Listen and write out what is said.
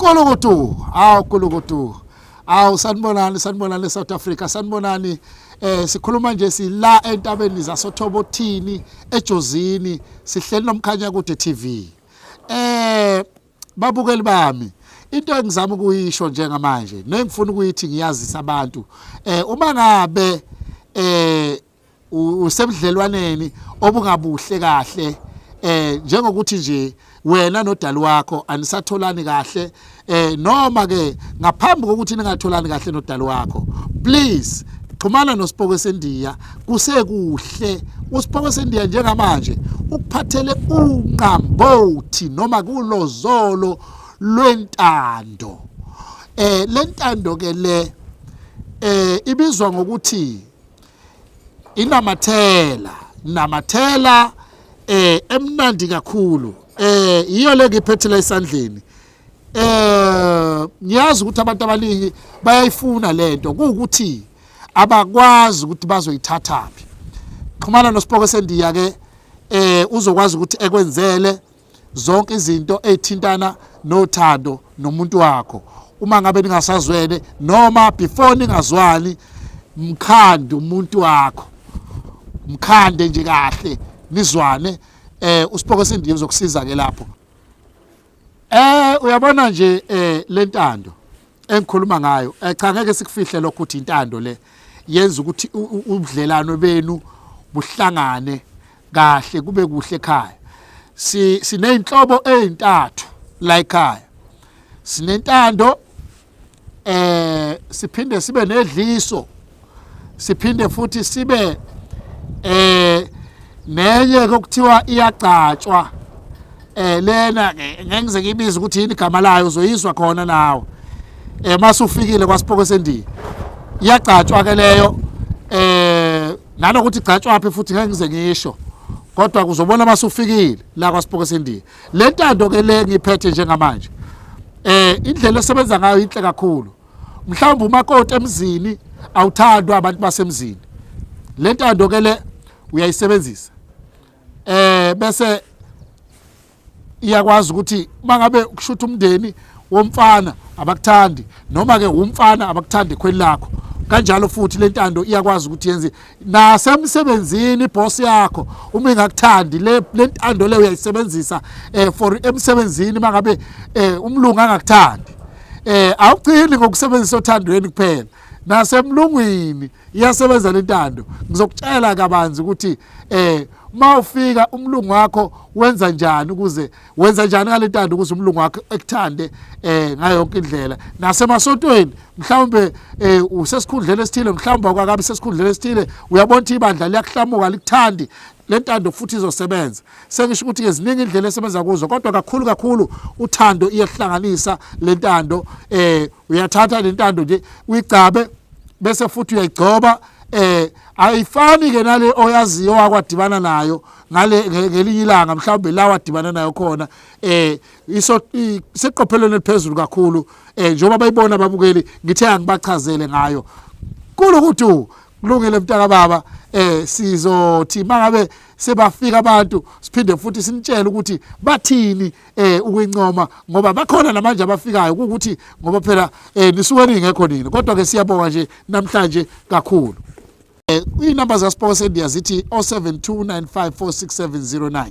Kulukutu, awu kulukutu. Awu sanibonani, sanibonani eSouth Africa, sanibonani. Sikhuluma nje sila entabeni zasoThobothini eJozini, sihleli nomkhanya kude TV. Babukeli bami, into engizama ukuyisho njengamanje nengifuna ukuyithi ngiyazisa abantu, uma ngabe usebudlelwaneni obungabuhle kahle, njengokuthi nje wena nodali wakho anisatholani kahle, noma ke ngaphambi kokuthi ningatholani kahle nodali wakho, please xhumana noSipoko seNdiya kusekuhle. USipoko seNdiya njengamanje ukuphathele unqambothi noma kulozolo lwentando. Lentando ke le ibizwa ngokuthi inamathela, namathela emnandi kakhulu. Iyo le ngiphethela esandleni. Ngiyazi ukuthi abantu abaningi bayayifuna lento, kuwukuthi abakwazi ukuthi bazoyithathaphi. Xhumana noSipoko seNdiya ke, uzokwazi ukuthi ekwenzele zonke izinto ezithintana nothando nomuntu wakho. Uma ngabe ningasazwene noma before ningazwani, mkhande umuntu wakho, mkhande nje kahle nizwane. USipoko seNdiya uzokusiza ke lapho. Uyabona nje lentando engikhuluma ngayo, cha, ngeke sikufihle lokho ukuthi intando le yenza ukuthi ubudlelano benu buhlangane kahle, kube kuhle ekhaya. Si sineyinhlobo ezintathu la ekhaya. Sinentando, siphinde sibe nedliso, siphinde futhi sibe nenye kokuthiwa iyagcatshwa. Lena ke ngeke ngize ngiyibize ukuthi yini igama layo, uzoyizwa khona nawe mase ufikile kwaSipoko seNdiya. Iyagcatshwa ke leyo, nanokuthi igcatshwa phi futhi ngeke ngize ngisho, kodwa kuzobona mase ufikile la kwaSipoko seNdiya. Le ntando ke le ngiphethe njengamanje, indlela esebenza ngayo inhle kakhulu. Mhlawumbe umakoti emzini awuthandwa abantu basemzini, le ntando ke le uyayisebenzisa, bese iyakwazi ukuthi mangabe kushutha umndeni womfana abakuthandi, noma ke umfana abakuthandi ekhweni lakho kanjalo, futhi lentando iyakwazi ukuthi yenze nasemsebenzini. Iboss yakho uma ingakuthandi, le lentando le uyayisebenzisa for emsebenzini. Mangabe umlungu angakuthandi, awugcini ngokusebenzisa othandweni kuphela, nasemlungwini iyasebenza lentando. Ngizokutshela kabanzi ukuthi mawufika umlungu wakho wenza njani, ukuze wenza njani ngalentando ukuze umlungu wakho ekuthande ngayo yonke indlela. Nasemasontweni, mhlawumbe usesikhundleni esithile, mhlawumbe awukakabi sesikhundleni esithile, uyabona ukuthi ibandla liyakuhlamuka, likuthandi, lentando futhi izosebenza. Sengisho ukuthi ke ziningi indlela esebenza kuzo, kodwa kakhulu kakhulu uthando iyahlanganisa lentando. Uyathatha lentando nje uyigcabe, bese futhi uyayigcoba. Ayifani ke nale oyaziyo wakwadibana nayo ngale ngelinye ilanga, mhlawumbe la wadibana nayo khona. Iso seqophelweni eliphezulu kakhulu, njengoba bayibona ababukeli, ngithe angibachazele ngayo. Kulukuthi kulungile mntaka baba, sizothi mangabe sebafika abantu siphinde futhi sinitshele ukuthi bathini ukuyincoma, ngoba bakhona namanje abafikayo, ukuthi ngoba phela nisuke ningekho nini. Kodwa ke siyabonga nje namhlanje kakhulu. Iy'namba zaSipoko seNdiya zithi 0729546709.